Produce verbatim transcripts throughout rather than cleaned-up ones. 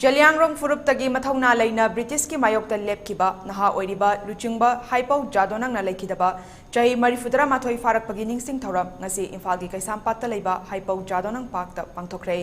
ꯖꯦꯂꯤꯌꯥꯡꯔꯣꯡ ꯐꯨꯔꯨꯞꯇꯒꯤ ꯃꯊꯧꯅꯥ ꯂꯩꯅ ꯕ꯭ꯔꯤꯇꯤꯁꯀꯤ ꯃꯥꯌꯣꯛꯇ ꯂꯦꯞꯈꯤꯕ ꯅꯍꯥ ꯑꯣꯏꯔꯤꯕ ꯂꯨꯆꯤꯡꯕ ꯍꯥꯏꯄꯧ ꯖꯥꯗꯣꯅꯪꯅ ꯂꯩꯈꯤꯗꯕ ꯆꯍꯤ ꯃꯔꯤꯐꯨꯇꯔꯥꯃꯥꯊꯣꯏ ꯐꯥꯔꯛꯄꯒꯤ ꯅꯤꯡꯁꯤꯡ ꯊꯧꯔꯝ ꯉꯁꯤ ꯏꯝꯐꯥꯜꯒꯤ ꯀꯩꯁꯥꯝꯄꯥꯠꯇ ꯂꯩꯕ ꯍꯥꯏꯄꯧ ꯖꯥꯗꯣꯅꯪ ꯄꯥꯔꯛꯇ ꯄꯥꯡꯊꯣꯛꯈ꯭ꯔꯦ꯫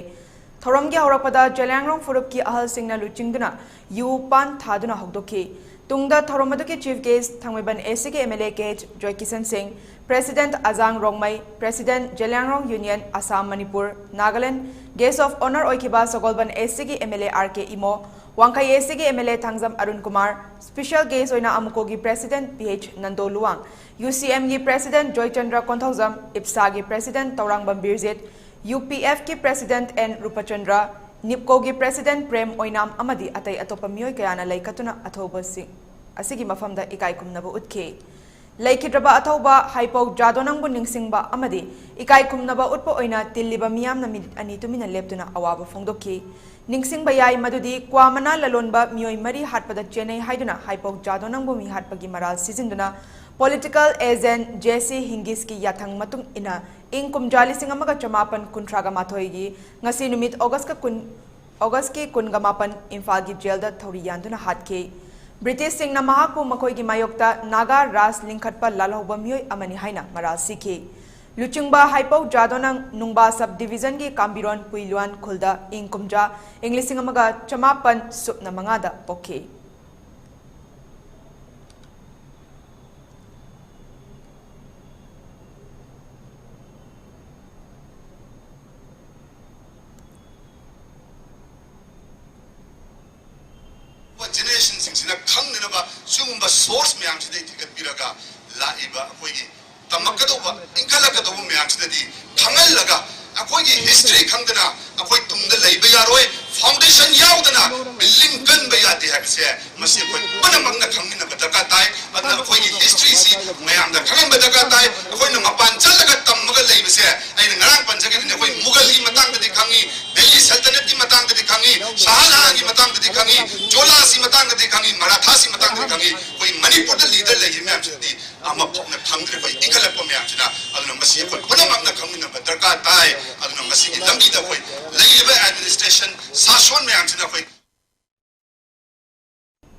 ꯊꯧꯔꯝꯒꯤ ꯍꯧꯔꯛꯄꯗ ꯖꯦꯂꯤꯌꯥꯡꯔꯣꯡ ꯐꯨꯔꯨꯞꯀꯤ ꯑꯍꯜꯁꯤꯡꯅ ꯂꯨꯆꯤꯡꯗꯨꯅ ꯌꯨ ꯄꯥꯟ ꯊꯥꯗꯨꯅ ꯍꯧꯗꯣꯛꯈꯤ꯫ ꯇꯨꯡꯗ ꯊꯧꯔꯝ ꯑꯗꯨꯒꯤ ꯆꯤꯐ ꯒꯦꯁ꯭ꯠ ꯊꯥꯡꯃꯩꯕꯟ ꯑꯦꯁ ꯁꯤꯒꯤ M L A K H Joykishan Singh, president Ajang Rongmei, president Zeliangrong union Assam Manipur Nagaland, guest of honour ꯑꯣꯏꯈꯤꯕ ꯁꯒꯣꯜꯕꯟ ꯑꯦꯁ ꯁꯤꯒꯤ M L A R K Imo, Wangkhei S ꯁꯤꯒꯤ M L A Thangjam Arun Kumar, special guest ꯑꯣꯏꯅ ꯑꯃꯨꯀꯣꯒꯤ president P H Nando Luwang, U C ꯑꯦꯝꯒꯤ president Joychandra Konthoujam, ꯏꯞꯁꯥꯒꯤ president Tourangbam Birjit, U P ꯑꯦꯐꯀꯤ president N Rupchandra, ꯅꯤꯞꯀꯣꯒꯤ president Prem ꯑꯣꯏꯅꯥꯝ ꯑꯃꯗꯤ ꯑꯇꯩ ꯑꯇꯣꯞꯄ ꯃꯤꯑꯣꯏ ꯀꯌꯥꯅ ꯂꯩꯀꯠꯇꯨꯅ ꯑꯊꯧꯕꯁꯤꯡ ꯑꯁꯤꯒꯤ ꯃꯐꯝꯗ ꯏꯀꯥꯏ ꯈꯨꯝꯅꯕ ꯎꯠꯈꯤ꯫ ꯂꯩꯈꯤꯗ꯭ꯔꯕ ꯑꯊꯧꯕ ꯍꯥꯏꯄꯧ ꯖꯥꯗꯣꯅꯪꯕꯨ ꯅꯤꯡꯁꯤꯡꯕ ꯑꯃꯗꯤ ꯏꯀꯥꯏ ꯈꯨꯝꯅꯕ ꯎꯠꯄ ꯑꯣꯏꯅ ꯇꯤꯜꯂꯤꯕ ꯃꯤꯌꯥꯝꯅ ꯃꯤꯅꯤꯠ ꯑꯅꯤ ꯇꯨꯃꯤꯟꯅ ꯂꯦꯞꯇꯨꯅ ꯑꯋꯥꯕ ꯐꯣꯡꯗꯣꯛꯈꯤ꯫ ꯅꯤꯡꯁꯤꯡꯕ ꯌꯥꯏ ꯃꯗꯨꯗꯤ ꯀ꯭ꯋꯥ ꯃꯅꯥ ꯂꯂꯣꯟꯕ ꯃꯤꯑꯣꯏ ꯃꯔꯤ ꯍꯥꯠꯄꯗ ꯆꯦꯟꯅꯩ ꯍꯥꯏꯗꯨꯅ ꯍꯥꯏꯄꯧ ꯖꯥꯗꯣꯅꯪꯕꯨ ꯃꯤꯍꯥꯠꯄꯒꯤ ꯃꯔꯥꯜ ꯁꯤꯖꯤꯟꯗꯨꯅ ꯄꯣꯂꯤꯇꯤꯀꯦꯜ ꯑꯦꯖꯦꯟꯠ ꯖꯦ ꯁꯤ ꯍꯤꯡꯒꯤꯁꯀꯤ ꯌꯥꯊꯪ ꯃꯇꯨꯡ ꯏꯟꯅ ꯏꯪ ꯀꯨꯝꯖꯥ ꯂꯤꯁꯤꯡ ꯑꯃꯒ ꯆꯃꯥꯄꯟ ꯀꯨꯟꯊ꯭ꯔꯥꯒ ꯃꯥꯊꯣꯏꯒꯤ ꯉꯁꯤ ꯅꯨꯃꯤꯠ ꯑꯣꯒꯁꯀ ꯀꯨꯟ, ꯑꯣꯒꯁꯀꯤ ꯀꯨꯟꯒ ꯃꯥꯄꯟ ꯏꯝꯐꯥꯜꯒꯤ ꯖꯦꯜꯗ ꯊꯧꯔꯤ ꯌꯥꯟꯗꯨꯅ ꯍꯥꯠꯈꯤ꯫ ꯕ꯭ꯔꯤꯇꯤꯁꯁꯤꯡꯅ ꯃꯍꯥꯛꯄꯨ ꯃꯈꯣꯏꯒꯤ ꯃꯥꯌꯣꯛꯇ ꯅꯥꯒꯥ ꯔꯥꯖ ꯂꯤꯡꯈꯠꯄ ꯂꯥꯜꯍꯧꯕ ꯃꯤꯑꯣꯏ ꯑꯃꯅꯤ ꯍꯥꯏꯅ ꯃꯔꯥꯜ ꯁꯤꯈꯤ꯫ ꯂꯨꯆꯤꯡꯕ ꯍꯥꯏꯄꯧ ꯖꯥꯗꯣꯅꯪ ꯅꯨꯡꯕꯥ ꯁꯕ ꯗꯤꯕꯤꯖꯟꯒꯤ ꯀꯥꯝꯕꯤꯔꯣꯟ ꯄꯨꯏꯂꯨꯋꯥꯟ ꯈꯨꯜꯗ ꯏꯪ ꯀꯨꯝꯖꯥ, ꯏꯪ ꯂꯤꯁꯤꯡ ꯑꯃꯒ ꯆꯃꯥꯄꯟ ꯁꯨꯞꯅ ꯃꯉꯥꯗ ꯄꯣꯛꯈꯤ꯫ ꯖꯦꯅꯦꯔꯦꯁꯟꯁꯤꯡꯁꯤꯅ ꯈꯪꯅꯅꯕ ꯁꯤꯒꯨꯝꯕ ꯁꯣꯔꯁ ꯃꯌꯥꯝꯁꯤꯗꯩ ꯊꯤꯒꯠꯄꯤꯔꯒ ꯂꯥꯛꯏꯕ ꯑꯩꯈꯣꯏꯒꯤ ꯇꯝꯃꯛꯀꯗꯧꯕ, ꯏꯟꯈꯠꯂꯛꯀꯗꯧꯕ ꯃꯌꯥꯝꯁꯤꯗꯗꯤ ꯈꯪꯍꯜꯂꯒ ꯑꯩꯈꯣꯏꯒꯤ ꯍꯤꯁꯇ꯭ꯔꯤ ꯈꯪꯗꯅ ꯑꯩꯈꯣꯏ ꯇꯨꯡꯗ ꯂꯩꯕ ꯌꯥꯔꯣꯏ꯫ ꯐꯥꯎꯟꯗꯦꯁꯟ ꯌꯥꯎꯗꯅ ꯕꯤꯜꯗꯤꯡ ꯀꯟꯕ ꯌꯥꯗꯦ ꯍꯥꯏꯕꯁꯦ ꯃꯁꯤ ꯑꯩꯈꯣꯏ ꯄꯨꯝꯅꯃꯛꯅ ꯈꯪꯃꯤꯟꯅꯕ ꯗꯔꯀꯥꯔ ꯇꯥꯏ꯫ ꯑꯗꯨꯅ ꯑꯩꯈꯣꯏꯒꯤ ꯍꯤꯁꯇ꯭ꯔꯤꯁꯤ ꯃꯌꯥꯝꯗ ꯈꯪꯍꯟꯕ ꯗꯔꯀꯥꯔ ꯇꯥꯏ꯫ ꯑꯩꯈꯣꯏꯅ ꯃꯄꯥꯟ ꯆꯠꯂꯒ ꯇꯝꯃꯒ ꯂꯩꯕꯁꯦ ꯑꯩꯅ ꯉꯔꯥꯡ ꯄꯟꯖꯈꯤꯕꯅꯤ꯫ ꯑꯩꯈꯣꯏ ꯃꯨꯒꯜꯒꯤ ꯃꯇꯥꯡꯗꯗꯤ ꯈꯪꯉꯤ, ꯗꯦꯜꯂꯤ ꯁꯜꯇꯅꯠꯀꯤ ꯃꯇꯥꯡꯗꯗꯤ ꯈꯪꯉꯤ, ꯁꯍꯥ ꯖꯍꯥꯟꯒꯤ ꯃꯇꯥꯡꯗꯗꯤ ꯈꯪꯉꯤ, ꯆꯣꯂꯥꯁꯤ ꯃꯇꯥꯡꯗꯗꯤ ꯈꯪꯉꯤ, ꯃꯔꯥꯊꯥꯁꯤ ꯃꯇꯥꯡꯗꯗꯤ ꯈꯪꯉꯤ꯫ ꯑꯩꯈꯣꯏ ꯃꯅꯤꯄꯨꯔꯗ ꯂꯤꯗꯔ ꯂꯩꯔꯤꯕ ꯃꯌꯥꯝꯁꯤꯗꯤ ꯑꯃꯐꯥꯎꯅ ꯈꯪꯗ꯭ꯔꯦ꯫ ꯑꯩꯈꯣꯏ ꯏꯟꯈꯠꯂꯛꯄ ꯃꯌꯥꯝꯁꯤꯅ꯫ ꯑꯗꯨꯅ ꯃꯁꯤ ꯑꯩꯈꯣꯏ ꯄꯨꯝꯅꯃꯛꯅ ꯈꯪꯃꯤꯟꯅꯕ ꯗꯔꯀꯥꯔ ꯇꯥꯏ꯫ ꯑꯗꯨꯅ ꯃꯁꯤꯒꯤ ꯂꯝꯕꯤꯗ ꯑꯩꯈꯣꯏ ꯂꯩꯔꯤꯕ ꯑꯦꯗꯃꯤꯅꯤꯁꯇ꯭ꯔꯦꯁꯟ, ꯁꯥꯁꯣꯟ ꯃꯌꯥꯝꯁꯤꯗ ꯑꯩꯈꯣꯏ